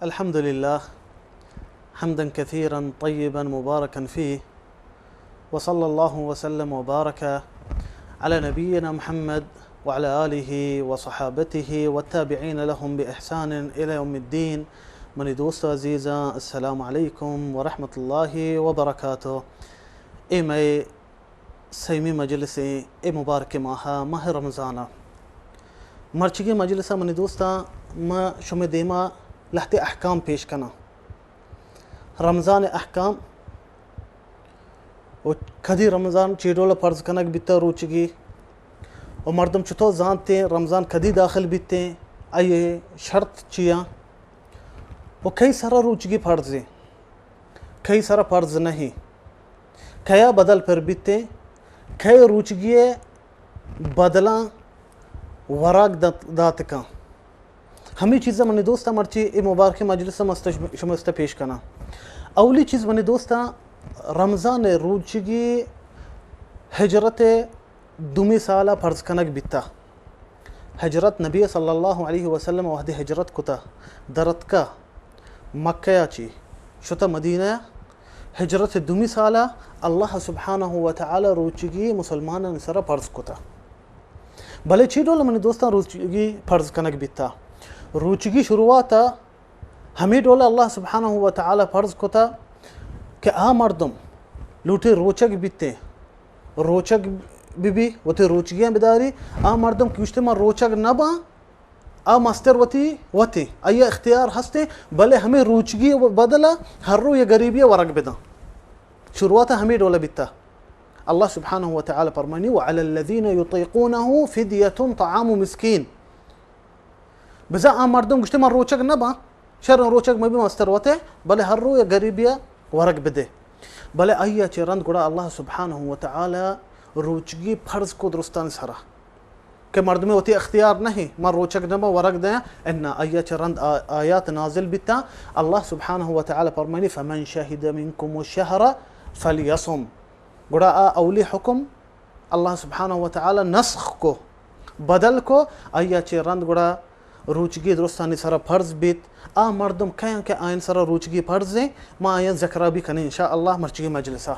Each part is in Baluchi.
الحمد لله، حمدا كثيرا طيبا مباركا فيه، وصلى الله وسلم وبارك على نبينا محمد وعلى آله وصحابته والتابعين لهم بإحسان إلى يوم الدين. منی دوست عزیزاں، السلام علیکم ورحمۃ اللہ وبرکاتہ. اے مئے سیمی مجلس ایں، اے مبارک ماہ، ماہ رمضان ء. مرچگی مجلس ء منی دوستاں، ما شمے دیما لہتے احکام پیش کناں. رمضان احکام و کدی رمضان چی ڈول فرض کنگ بیتا روچگی و مردم چطور زانتے رمضان کدی داخل بیتے، آئی شرط چیاں و کئی سر روچگی فرض ایں، کئی سر فرض نہیں، کیا بدل پر بیتے، کئی روچگی بدلاں وراک دات-، داتکاں. ہمے چیزاں منی دوستاں مرچی اے مبارکیں مجلس ء مست شمست پیش کناں. اولی چیز منی دوستاں، رمضان ء روچگی ہجرت ء دومی سال ء فرض کنگ بیتا. ہجرت نبی صلی اللہ علیہ وسلم وہدے ہجرت کتا، درتکا مکہ ء چی شتا مدینہ ء، ہجرت دومی سال ء اللہ سبحانہ و تعالی روچگی مسلمانانی سر ء فرض کتا. بلے چی ڈول منی دوستاں روچگی فرض کنگ بیتا؟ روچگی شروعات ء ہمے ڈول اللہ سبحانہ و تعالی فرض کتا کہ آ مردم لوٹے روچگ بیتے، روچگ بہ بی، وتی روچگیاں بداری، آ مردم کہ گوشتے من روچگ نہ باں، آ مستر وتی وتی، آئی اختیار ہستے، بلے ہمے روچگی بدل ء ہر رو یک گریبی ء ورگ بداں. شروعات ء ہمے ڈول بیتا. اللہ سبحانہ و تعالی فرمانی، وعلی الذین یطیقونہ فدیۃ طعام مسکین. بزاں آ مردم گوشتے من روچگ نہ باں، شر روچگ مہ بی مستر وتے، بلے ہر رو یک گریبی ء ورگ بدے. بلے آئی ء چہ رند گڑا اللہ سبحانہ و تعالی روچگی فرض کو درستانی سرا کہ مردمے وتی اختیار نہیں، من روچگ نہ باں ورگ دیاں، انا آئی ء چہ رند آ-، آیات نازل بیتا. اللہ سبحانہ و تعالی فرمانی، فمن شہد منکم الشہر فلیصم. گڑا آ اولی حکم اللہ سبحانہ و تعالی نسخ کو، بدل کو، آئی ء چہ رند گڑا روچگی درستانی سرا فرض بیت. آ مردم کیاں کہ آئین سرا روچگی فرض ہیں، ما آئین ذکرہ بھی کنیں انشاءاللہ مرچگی مجلسا.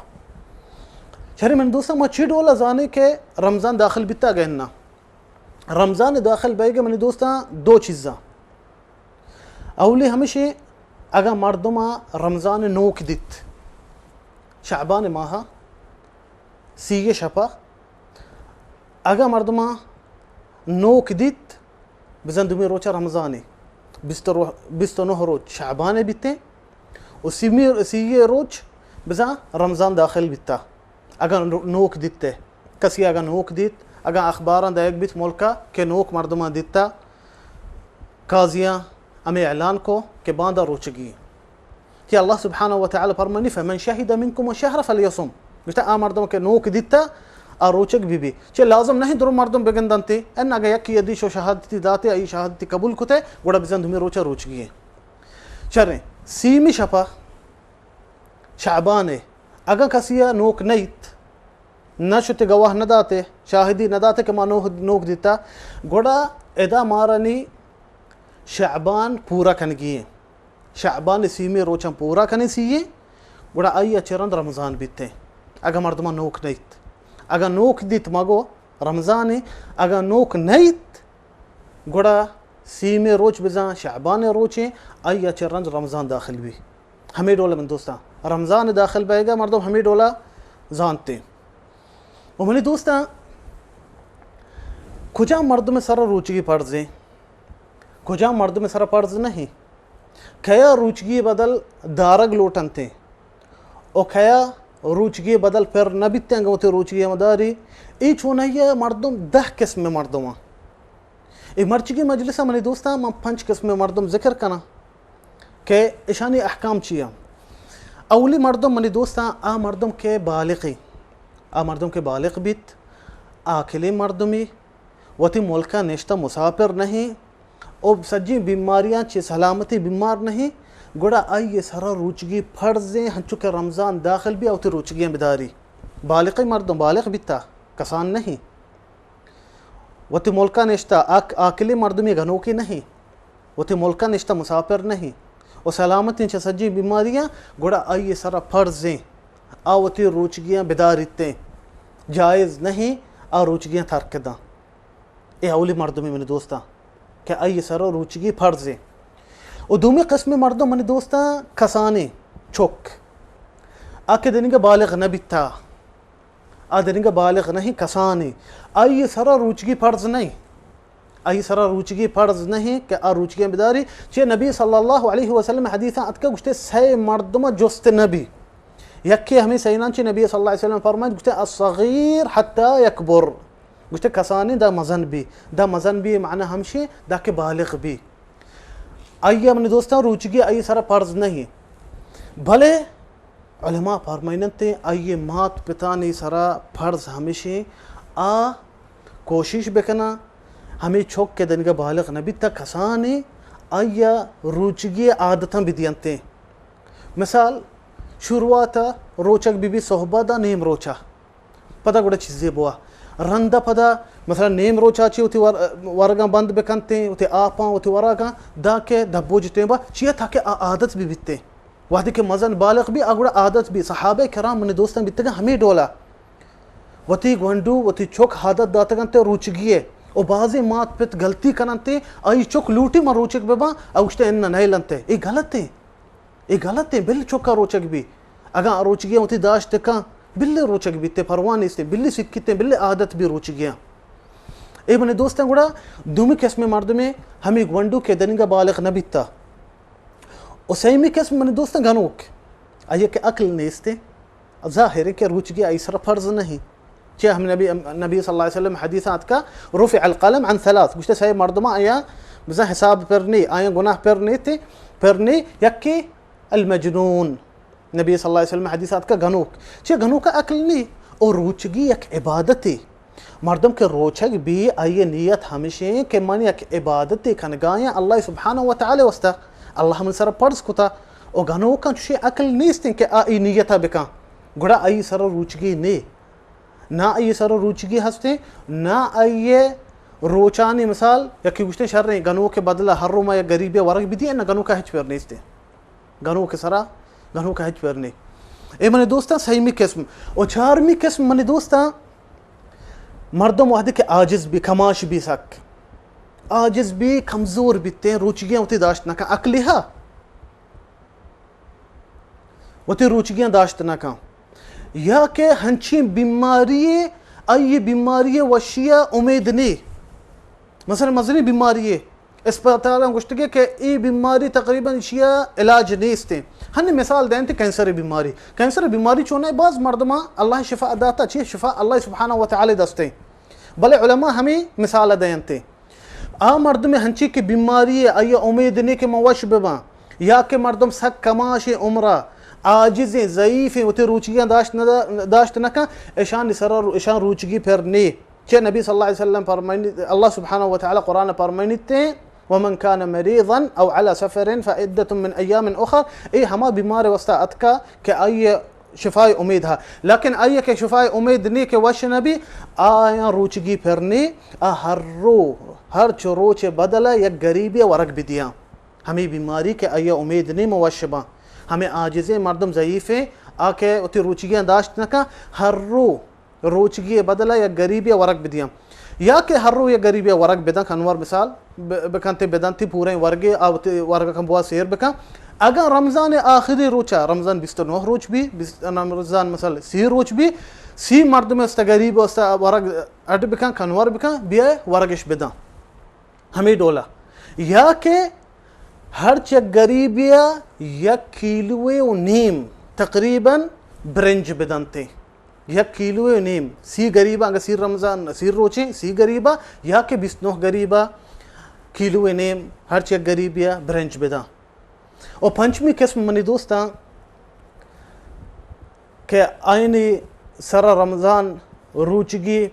شری من دوستاں، ما چی ڈولا زانیں کہ رمضان داخل بیتا گئے نا؟ رمضان داخل بیگے منی دوستاں دو چیزاں. اولی ہمشی، اگاں مردماں رمضان نوک دیت، شعبان ماہ سی شپا، اگاں مردماں نوک دیت، بزاں دومی روچ رمضان، بیست رو-، بیست و نہ روچ شعبان بیتے و سیمی، سی روچ بزاں رمضان داخل بیتا. اگاں نو-، نوک دیت ء، کسی اگاں نوک دیت، اگاں اخباراں دئیگ بیت ملک ء کہ نوک مردماں دیتا، قاضیاں ہمے اعلان کو کہ باندا روچگی. کہ اللہ سبحانہ و تعالی فرمانی، فمن شہد منکم الشہر فلیصم. گوشتا آ مردم کہ نوک دیتا، آ روچگ بی بی. چہ لازم نہیں درو مردم بگندنتی، ان اگاں یکی ادی شو شہادتی داتے، ای شہادتی قبول کتے، گڑا بزن دومی روچا روچگی. شریں، سیمی شپا شعبان ء اگاں کسی ء نوک نیت، نہ شتے گواہ نہ داتے، شاہدی نہ داتے کہ ما نوک، نوک دیتا، گڑا ادا مارانی شعبان پورا کنگی ایں. شعبان سیمی روچاں پورا کنیں سی ایں، گڑا آئی ء چہ رند رمضان بیت ایں. اگاں مردماں نوک نیت، اگاں نوک دیت مگو رمضان ایں، اگاں نوک نیت، گڑا سیمی روچ بزاں شعبان روچیں، آئی ء چہ رند رمضان داخل بی. ہمے ڈول من دوستاں، رمضان داخل بیگا مردم ہمے ڈولا زانتے. و منی دوستاں، کجام مردم سر روچگی فرض ہیں، کجام مردم سر فرض نہیں، کیا روچگی بدل دارگ لوٹنتے، و کیا روچگی بدل پر نہ بیتیں، اگاں وتی روچگی مداری، ای چونائی مردم دہ قسم مردم. اے مرچگی مجلس ءَ منی دوستاں، من پنچ قسم مردم ذکر کناں کہ اشانی احکام چی ایں۔ اولی مردم منی دوستاں، آ مردم کہ بالغ ایں، آ مردم کہ بالغ بیت، عاقلیں مردمے، وتی ملک ءَ نشتہ مسافر نہ ایں، او سجیں بیماریاں چہ سلامتیں بیمار نہ ایں، گڑا آئی ءِ سرا روچگی فرض ایں، ہنچو کہ رمضان داخل بی، آ وتی روچگیاں بداری۔ بالغیں مردم، بالغ بیتا، کسان نہ ایں۔ وتی ملک ءَ نشتہ، عاق-، عاقلیں مردمے، گنوکے نہ ایں، وتی ملک ءَ نشتہ مسافر نہ ایں، او سلامتیں چہ سجیں بیماریاں، گڑا آئی ءِ سرا فرض ایں، آ وتی روچگیاں بداریت ایں، جائز نہ ایں آ روچگیاں ترک داں۔ اے اولی مردمے منی دوستاں کہ آئی ءِ سرا روچگی فرض ایں۔ او دومی قسم مردم منی دوستاں، کسانیں، چک، آ کہ دنیگا بالغ نہ بیتا، آ دنیگا بالغ نہ ایں، کسانیں، آئی ءِ سرا روچگی فرض نہ ایں۔ آئی ءِ سرا روچگی فرض نہ ایں کہ آ روچگیاں بداری۔ چہ نبی صلی اللہ علیہ وسلم حدیثاں اتکا، گوشتے سئے مردم جست نہ بی۔ یکے ہمے سئیناں چہ نبی صلی اللہ علیہ وسلم فرمائیت، گوشتے الصغیر حتی یکبر۔ گوشتے کسانیں دا مزن بی۔ دا مزن بی معنی ہمشی، دا کہ بالغ بی۔ آئی ءَ منی دوستاں روچگی آئی ءِ سرا فرض نہ ایں۔ بلے علماء فرمائنت، آئی ءِ مات پتانی سرا فرض ہمیش ایں، آ کوشش بکناں، ہمے چک کہ دنیگا بالغ نہ بیتا، کسانیں، آئی ءَ روچگی عادتاں بدینت۔ مثال، شروعات ءَ روچگ بی بی صحبہ دا نیم روچا، پدا گڑا چیزے بوا۔ رندا پدا مثلاً نیم روچا چی وتی ور-، ورگاں بند بکنتیں، وتی آپاں، وتی وراگاں، دا کہ دبوج ٹیم با، چیا تاکہ آ عادت بی بیتیں۔ وہدے کہ مزن بالغ بی، آ گڑا عادت بی۔ صحابہ کرام منی دوستاں بیتگاں ہمے ڈولا۔ وتی گونڈو، وتی چک عادت داتگنت روچگی ءِ۔ و بازیں مات پت غلطی کننت، آئی چک لوٹی من روچگ بباں، آ گوشتے اناں نئیلنت۔ اے غلط ایں۔ اے غلط ایں، بل چکا روچگ بی۔ اگاں آ روچگی وتی داشت کن، بل روچگ بیتے، پرواہ نیستے، بل سکیتے، بل عادت بی روچگیاں۔ اے منی دوستاں گڑا دومی قسم مردمے ہمے گونڈو کہ دنیگا بالغ نہ بیتا۔ و سیمی قسم منی دوستاں گنوک، آئی کہ عقل نیستے، ظاہر ہے کہ روچگی آئی سر فرض نہیں۔ چہ ہم نبی، نبی صلی اللہ علیہ وسلم حدیث آتکا، رفع القلم عن ثلاث، گوشتے سئے مردماں آیا بزاں حساب پر نی، آیا گناہ پر نی تے، پر نی، یکی المجنون۔ نبی صلی اللہ علیہ وسلم حدیث آتکا گنوک۔ چہ گنوک عقل نی، او روچگی یک عبادتے۔ مردم کہ روچگ بی، آئی نیت ہمشیں کہ من یک عبادتے کنگایاں اللہ سبحانہ و تعالی واسطہ، اللہ من سر فرض کتا، او گنوکاں چوشیں عقل نیستیں کہ آ ای نیتا بکن، گڑا آئی سر روچگی نی۔ نہ آئی سر روچگی ہستیں، نہ آئی روچانی مثال، یکی گوشتے شریں گنوک بدلہ ہر رو ما یک غریبے ورگ بدی، نہ گنوکا ہچ پر نیستیں۔ گنوک سرا، گنوک ہچ پر نی۔ اے منی دوستاں سیمی قسم۔ و چارمی قسم منی دوستاں، مردم وہدے کہ عاجز بی، کماش بی سک۔ عاجز بی، کمزور بیتیں، روچگیاں وتی داشت نکن، عقلی ہا۔ وتی روچگیاں داشت نکن۔ یا کہ ہنچیں بیماری، آئی بیماری وشیا امید نی۔ مثلاً مزنی بیماری، اسپتالاں گوشتگے کہ اے بیماری تقریباً ایشیا علاج نیستیں۔ ہنی مثال دینت کینسر بیماری۔ کینسر بیماری چونہ باز مردماں اللہ شفا داتا، چی شفا اللہ سبحانہ و تعالی دستیں۔ بلے علماء ہمیں مثال دینت۔ آ مردم ہنچی کہ بیماری ہے، آئی امید نہیں کہ من وش بباں، یا کہ مردم سک کماش عمرہ، عاجز، ضعیف، وتی روچگیاں داشت نہ، داشت نہ کن، اشان سر، اشان روچگی پر نی۔ چہ نبی صلی اللہ علیہ وسلم فرمائنی، اللہ سبحانہ و تعالی قرآن فرمائنیتے، ومن كان مريضا أو على سفر فعدة من أيام أخر، اے ہما بیمار واسطہ اتکا کہ آئی شفای امید ہا، لیکن آئی کہ شفای امید نی کہ وش نبی، آیاں روچگی پر نی، آ ہر رو، ہر چو روچ بدل یک غریبی ورگ بدیاں۔ ہمیں بیماری کہ آئی امید نی من وش باں، ہمیں عاجزیں مردم ضعیفیں، آ کہ وتی روچگیاں داشت نکا، ہر رو روچگی بدلا یک غریبی ورگ بدیاں، یا کہ ہر رو یک غریبی ورگ بدن، کنور مثال ب-، بکنتے بدنتی پوریں ورگے، آ وتی ورگ کن بوا سیر بکن۔ اگاں رمضان آخری روچا، رمضان بیست و نہ روچ بی، بیست، رمضان مثال سی روچ بی، سی مردم است غریب است ورگ اڈ بکن، کنور بکن، بیا ورگش بدن۔ ہمے ڈولا۔ یا کہ ہرچ یک غریبیا یک کیلوے و نیم تقریباً برنج بدنتے۔ یک کیلوے و نیم۔ سی غریبا، اگہ سی رمضان، سی روچیں، سی غریبا، یا کہ بیست نہ غریبا، کیلو نیم ہرچ یک غریبی ءَ برنج بداں۔ و پنچمی قسم منی دوستاں کہ آئینی سر رمضان روچگی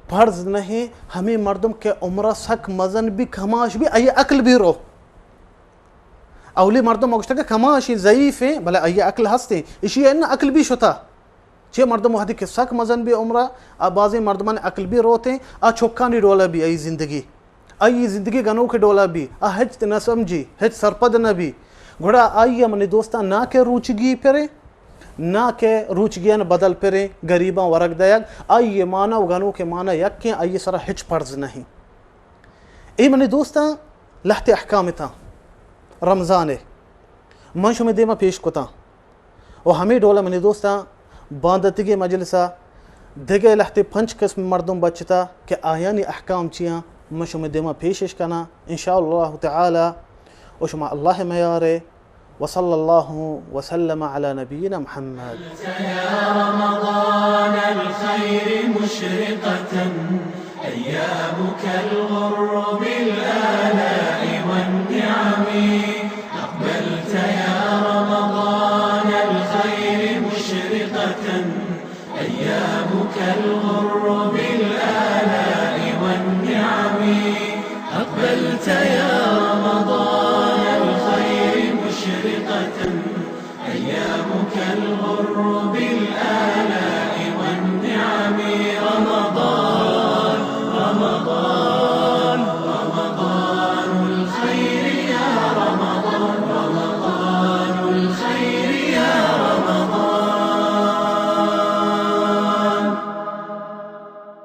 فرض نہیں، ہمیں مردم کہ عمرہ سک مزن بھی، کماش بھی، آئی عقل بھی رو۔ اولی مردم گوشتا کہ کماشیں، ضعیف ہیں، بلے آئی عقل ہستیں، اشی ان عقل بھی شتا۔ چے مردم وہدی کہ سک مزن بھی عمرہ، آ بازیں مردمان عقل بھی روتیں، آ چکانی ڈولا بھی آئی زندگی، آئی زندگی گنوک ڈولا بھی، آ ہچ نہ سمجھی، ہچ سرپد نہ بھی۔ گڑا آئی منی دوستاں نہ کہ روچگی پریں، نہ کہ روچگیان بدل پریں، غریباں ورگ دیگ، آئی مانا و گنوک مانا یکیں، آئی سرا ہچ فرض نہیں۔ اے منی دوستاں، لہتے احکام تاں رمضان ءِ من شمے دیما پیش کتاں۔ و ہمے ڈولا منی دوستاں، باندتگی مجلسا دگہ لہتے پنچ قسم مردم بچتا کہ آیانی احکام چیاں، من شمے دیما پیشش کناں ان شاء اللہ تعالی۔ و شما اللہ میارے۔ وصلى الله وسلم على نبينا محمد. يا رمضان الخير مشرقة، أيامك الغر بالآلاء والنعم. أقبلت يا رمضان الخير مشرقة، أيامك الغر بالآلاء والنعم. أقبلت يا رمضان الخير مشرقة، أيامك الغر بالآلاء